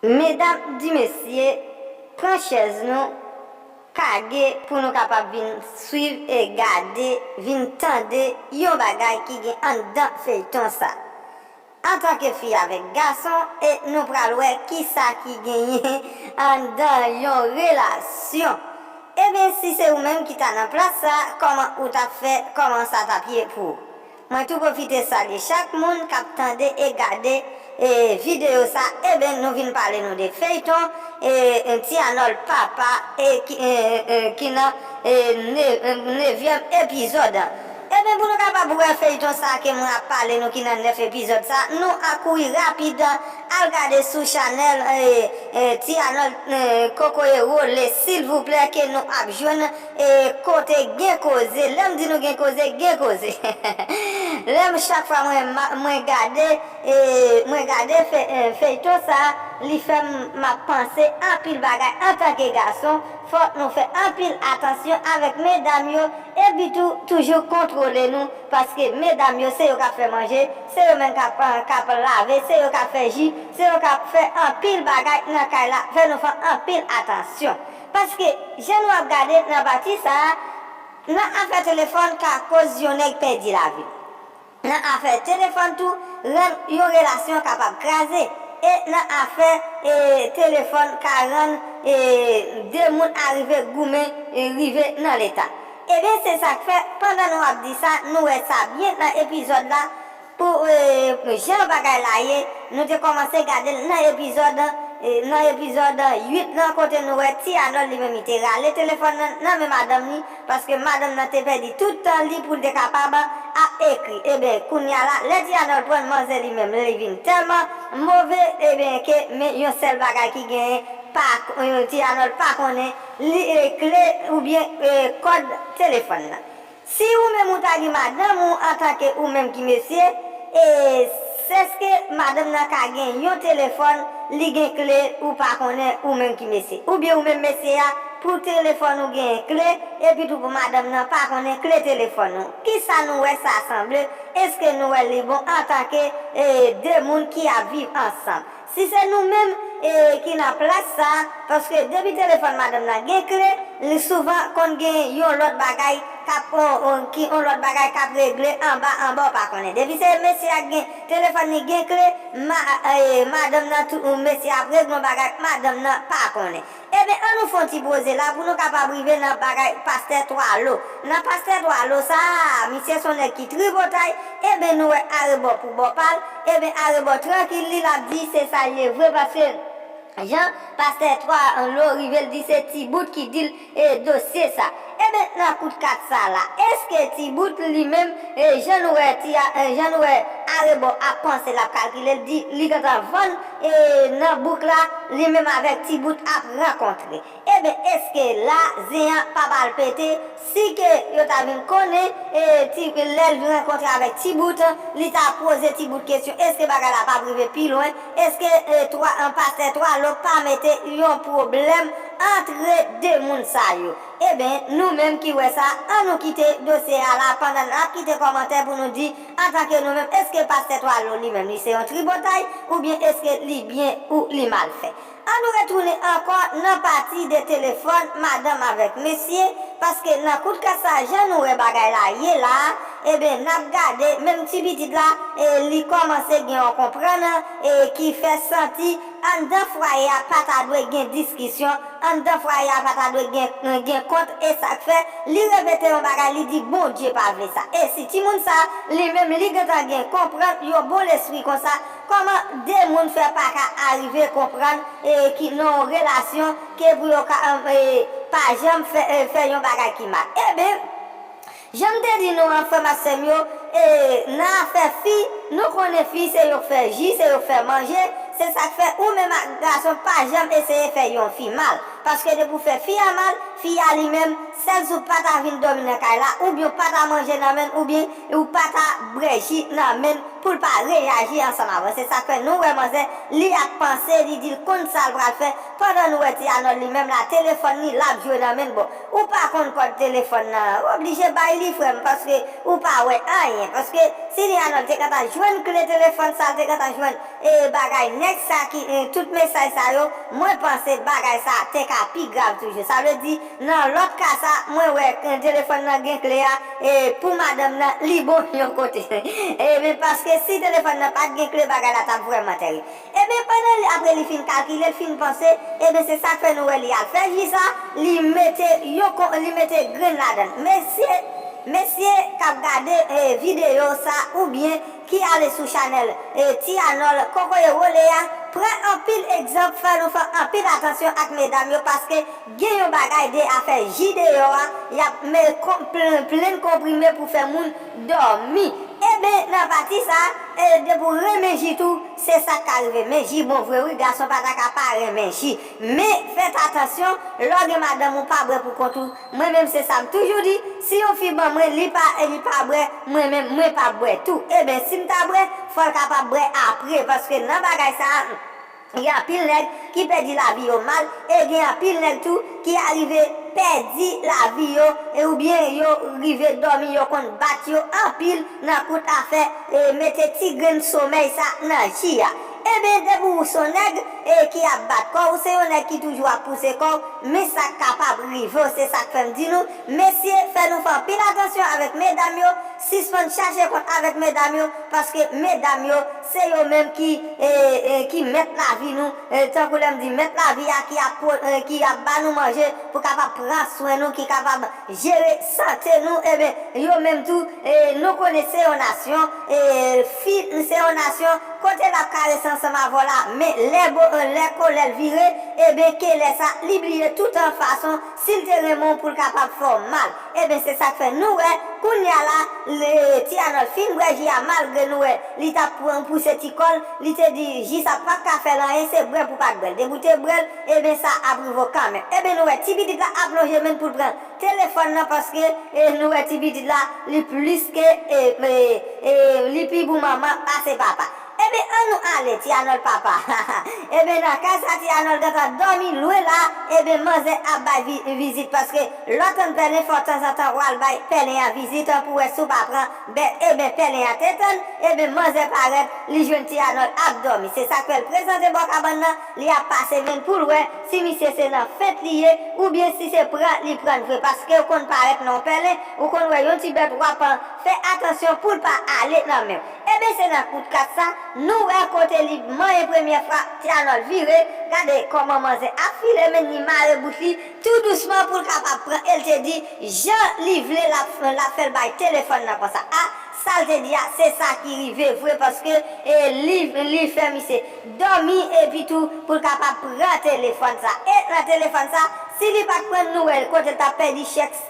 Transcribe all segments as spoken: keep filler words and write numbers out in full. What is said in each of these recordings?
Medam di mesye, pran chèz nou, kage pou nou kapab vin swiv e gade, vin tande yon bagay ki gen anndan feyton sa. Antanke fi avèk gason, e nou pral wè kisa ki genyen anndan yon relasyon. Ebyen, si se ou menm ki ta nan plas sa, kòman ou t ap fè, kòman sa t ap ye pou ou? Mwen tou pwofite salye chak moun k ap tande e gade e videyo sa. Ebyen, nou vin pale nou de feyton e, e Ti Anòl Papa e ki, e, e, ki nan e, ne, e, nevyèm epizòd. Ebyen, pou nou kapab wè feyton sa ke mwen ap pale nou ki nan nèf epizòd sa, nou a kouri rapid al gade sou chanèl e, e, Ti Anòl e, Kokoye Wole, silvouplè, ke nou ap jwenn e kote gen koze. Lè m di nou gen koze, gen koze. Lè m chak fwa mwen, ma- mwen gade, e, mwen gade fe- e, feyton sa, li fè m m ap panse anpil bagay antanke gason. Fòk nou fè anpil atansyon avèk medam yo, epi tou toujou kontwole nou, paske medam yo se yo k ap fè manje, se yo menm k ap, k ap lave, se yo k ap fè ji, se yo k ap fè anpil bagay nan kay la. Fè nou fè anpil atansyon. Paske, jan nou ap gade nan pati sa a, nan afè telefòn ka koz yon nèg pèdi lavi l. Nan afè telefòn tou, rann yon relasyon kapab kraze. E nan afè e, telefòn ka rann e, de moun arive goumen e, rive nan leta. Ebyen, se sa k fè, pandan nou ap di sa, nou wè sa byen nan epizòd la, pou e, jan bagay la ye, nou te kòmanse gade l nan epizòd, e, nan epizòd uit lan, kote nou wè Ti Anòl li menm li te rale telefòn nan nan men madanm li, paske madanm nan te pèdi tout tan li pou l te kapab ap ekri. Ebyen, kounye a la, lè Ti Anòl pran manzè li menm, li vin tèlman move, ebyen, ke men yon sèl bagay ki genyen, pa, e, Ti Anòl pa konnen li, e, kle oubyen e, kòd telefòn nan. Si ou menm ou ta gen madanm ou antanke ou menm ki mesye, e, èske madanm nan ka gen yon telefòn, li gen kle ou pa konnen ou menm ki mesye? Oubyen ou menm mesye a, pou telefòn ou gen kle, epi tou pou madanm nan pa konnen kle telefòn ou. Kisa nou wè sa sanble? Èske nou wè li bon antanke e, de moun ki ap viv ansanm? Si se nou menm e, ki nan plas sa, paske depi telefòn madanm nan gen kle, li souvan konn gen yon lòt bagay k ap, on, on, ki, on lòt bagay k ap regle anba, anba w pa konnen. Depi se mesye a k gen telefòn li gen kle, ma, e, madanm nan tou, mesye a ap regle yon bagay madanm nan pa konnen. Ebyen, ann nou fè yon ti poze la pou nou kapab rive nan bagay pastè Twalo. Nan pastè Twalo sa a, misye se yon nèg ki tripotay, ebyen, nou wè arebò pou bò pa l, ebyen, arebò trankil li, l ap di se sa l ye vre, paske jan pastè Twalo rive l di se Ti Bout ki di l e dosye sa. Ebyen, nan kout kat sa la, èske Ti Bout li menm, e, jan nou wè Ti a, e, jan nou wè arebò ap panse l ap kalkile, l di li gentan vann, e, nan bouk la, li menm avèk Ti Bout ap rankontre. Ebyen, èske la, zen an pa pral pete, si ke yo ta vin konnen, e, ti, lè l rankontre avèk Ti Bout, li ta poze Ti Bout kesyon, èske bagay la p ap rive pi lwen, èske, e, twa, an pastè Twalo pa mete yon pwoblèm antre de moun sa yo? Ebyen, nou menm ki wè sa, ann nou kite dosye a la pandan n ap kite kòmantè pou nou di, antanke nou menm, èske pastè Twalo li menm li se yon tripotay, oubyen èske li byen ou li mal fè? Ann nou retounen ankò nan pati de telefòn madanm avèk mesye, paske nan kout kat sa jan nou wè bagay la ye la, ebyen, n ap gade, menm ti pitit la, e, li kòmanse gen yon konprann, e, ki fè santi anndan fwaye a pa ta dwe gen diskisyon, anndan fwaye a pa ta dwe gen, gen kont, e sa k fè, li repete yon bagay, li di Bondye pa vle sa. E si timoun sa, li menm, li gentan gen konprann, yon bon lespri konsa, kòman de moun fè pa ka arive konprann, e, ki nan yon relasyon, ke pou yo ka, e, pa janm fè, e, fè yon bagay ki mal? Ebyen, jan m te di nou an, frè m ak sè m yo, e, nan afè fi, nou konnen fi, se yo k fè ji, se yo k fè manje, se sa k fè ou menm ak gason pa janm eseye fè yon fi mal. Paske depi w fè fi a mal, fi a li menm, sèl si w pa ta vin dòmi nan kay la, oubyen w pa ta manje nan men l, oubyen ou pa ta bwè ji nan men l, pou l pa reyaji ansanm avè w. Se sa k fè nou wè manzè, li ap panse, li di l konn sa l pral fè, pandan nou wè Ti Anòl li menm la, telefòn li l ap jwe nan men l. Bon, ou pa konn kòd telefòn nan, ou oblije bay li, frè m, paske ou pa wè anyen. Paske si Ti Anòl te gentan jwenn kle telefòn sa, l te gentan jwenn e bagay nèg sa ki, e, tout mesaj sa yo, mwen panse bagay sa te ka pi grav toujou. Sa vle di, nan lòt ka sa, mwen wè, e, telefòn nan gen kle a, e, pou madanm nan, li bon yon kote. E, men paske si telefòn nan pa t gen kle, bagay la t ap vrèman tèri. Ebyen, pandan li, apre li fin kalkile, li fin panse, ebyen, se sa k fè nou wè li al fè ji sa, li mete yon kon, li mete grenn ladan l. Mesye, mesye k ap gade, e, videyo sa oubyen ki ale sou chanèl, e, Ti Anòl Kokoye Wole a, pran anpil egzanp, fè nou fè anpil atansyon ak medam yo, paske gen yon bagay de afè ji deyò a, y ap me-, kon-, plen-, plenn konprime pou fè moun dòmi. Ebyen, nan pati sa, e, depi w renmen ji tou, se sa k ka rive. Men ji bon vre wi, gason pa ta ka pa renmen ji. Men, fèt atansyon, lè w gen madanm ou pa bwè pou kont ou. Mwen menm, se sa m toujou di, si yon fi ban mwen, li pa, li pa bwè, mwen menm, mwen p ap bwè tou. Ebyen, si m ta bwè, fò l kapab bwè apre, paske nan bagay sa a, gen anpil nèg ki pèdi lavi yo mal, e gen anpil nèg tou ki arive pèdi lavi yo, e oubyen yo rive dòmi, yo konn bat yo anpil nan kout afè, e mete ti grenn somèy sa nan ji a. Ebyen, depi w se yon nèg, e ki ap bat kò w, ou se yon nèg ki toujou ap pouse kò w, men sa k kapab rive w, se sa k fè m di nou, mesye, fè nou fè anpil atansyon avèk medam yo, sispann chache kont avèk medam yo, paske medam yo, se yo menm ki, e, e, ki mèt lavi nou, e, tankou lè m di mèt lavi a ki ap, e, ki ap ba nou manje pou kapab pran swen nou, ki kapab jere sante nou, ebyen, yo menm tou, e, nou konnen se yon nasyon, e, fi, se yon nasyon, kote l ap karese ansanm avè w la, men lè bo-, lè kolè l vire, ebyen, ke lè sa, li bliye tout an fason, si l te renmen w pou l kapab fè w mal. Ebyen, se sa k fè nou wè, kounye a la, le, Ti Anòl fin bwè ji a, malgre nou wè, li t ap pran pouse ti kò l, li te di, ji sa p ap ka fè l anyen, se bwè pou pa t bwè l. Depi w te bwè l, ebyen, sa ap rive w kanmenm. Ebyen, nou wè, ti pitit la ap lonje men l pou l pran telefòn nan, paske, e, nou wè, ti pitit la, li plis ke, e, e, e, li pi bon manman pase papa. Ebyen, ann nou ale, Ti Anòl papa. Ebyen, nan kay sa, Ti Anòl gentan dòmi lwen la, ebyen, manzè ap bay vi-, vizit, paske lè w tann pèlen, fò tanzantan w al bay pèlen an vizit an pou wè si w pa pran bèt. Ebyen, pèlen an te tann, ebyen, manzè parèt, li jwenn Ti Anòl ap dòmi. Se sa k fè l prezante bò kabann nan, li ap pase men l pou l wè si misye se nan fent li ye, oubyen si se pran li pran l vre, paske w konn parèt nan yon pèlen, ou konn wè yon ti bèt w ap fè atansyon pou l pa ale nan men w. Ebyen, se nan kout kat sa, nou wè kote li manyen premye fwa, Ti Anòl vire, gade kòman manzè ap file men li mare bout li, tou dousman pou l kapab pran, e l te di, jan li vle l ap, l ap fè l bay telefòn nan konsa. A, sa l te di a, se sa ki rive vre, paske, e, li, li fè misye dòmi, epi tou, pou l kapab pran telefòn sa. E nan telefòn sa, si li pa t pran l, nou wè kote l t ap pèdi chèk,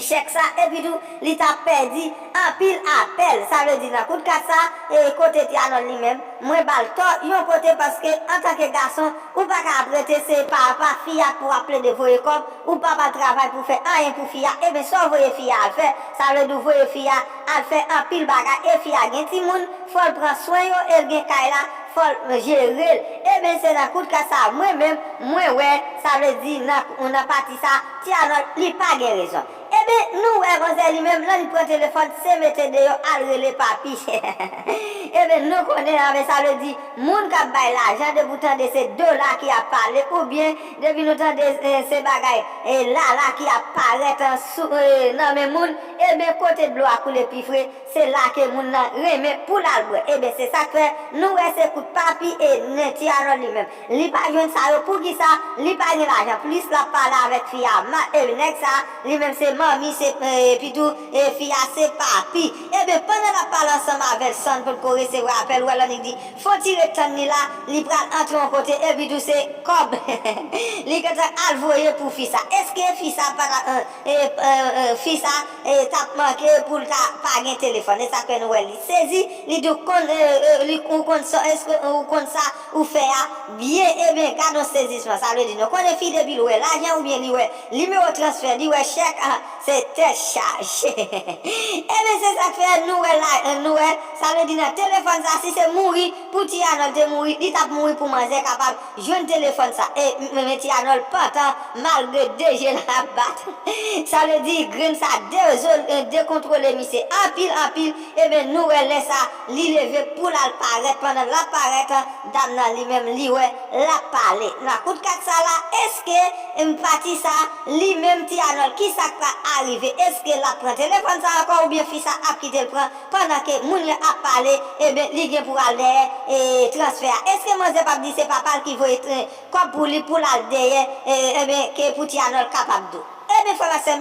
chèk sa, epi tou, li t ap pèdi anpil apèl. Sa vle di, nan kout kat sa, e kote Ti Anòl li menm, mwen ba l tò yon kote, paske antanke gason, ou pa ka ap rete se pa, pa fi a pou w ap plede voye kòb, ou pa p al travay pou fè anyen pou fi a, ebyen sa w voye fi a al fè, sa vle di w voye fi a al fè anpil bagay, e fi a gen timoun, fò l pran swen yo, e l gen kay la, fò l jere l. Ebyen se nan kout kat sa, mwen menm, mwen wè, sa vle di nan, nan pati sa, Ti Anòl, li pa gen rezon. Ebyen, nou wè manzè li menm, lè li pran telefòn, se mete deyò, al rele papi. Ebyen, nou konnen, anben, sa vle di, moun k ap bay lajan, depi w tande se dola ki ap pale, oubyen depi nou tande, e, se bagay, e, lala ki ap parèt, e, sou, e, nan men moun, ebyen, kote dlo a koule pi fre, se la ke moun nan renmen pou l al bwè. Ebyen, se sa k fè, nou wè se kout papi e nen Ti Anòl li menm. Li pa jwenn sa yo. Poukisa? Li pa gen lajan. Plis l ap pale avèk fi a mal. E nèg sa, li menm se manmi, se, e, epi tou, e fi a se papi. Ebyen, pandan l ap pale ansanm avè l san pou l ko resevwa apèl, ou wè lè nèg di, fò ti ret tann li la, li pral antre yon kote, epi tou se kòb. Li gentan al voye pou fi sa. Èske fi sa pa ta, e, e, e, e, fi sa, e, t ap manke pou l ta pa gen telefòn? E sa k fè nou wè li sezi, li di, ou konn, e, e, li, ou konn sa, èske ou konn sa ou fè a byen? Ebyen, gad yon sezisman. Sa vle di, nou konnen fi depi l wè lajan oubyen li wè nimewo transfè, li wè chèk, a, se tèt chaje. Ebyen, se sa k fè nou wè la, nou wè, sa vle di nan Telefòn sa, si se mouri pou Ti Anòl te mouri, li t ap mouri pou manzè kapab jwenn telefòn sa. E, men, men Ti Anòl pantan, malgre de je l ap bat. Sa vle di, grenn sa dezol-, e, dekontwole misye anpil, anpil. Ebyen, nou wè lè sa, li leve pou l al parèt. Pandan l ap parèt, dam nan li menm, li wè, l ap pale. Nan kout kat sa la, èske, em, pati sa, li menm Ti Anòl, ki sa k pral arive? Èske l ap pran telefòn sa ankò oubyen fi sa ap kite l pran pandan ke moun yo ap pale, ebyen, li gen pou al dèyè, e, transfè a? Èske manzè p ap di se papa l ki voye, e, kòb pou li pou l al dèyè, e, ebyen, ke pou Ti Anòl kapab dou? Ebyen, frè m ak sè m,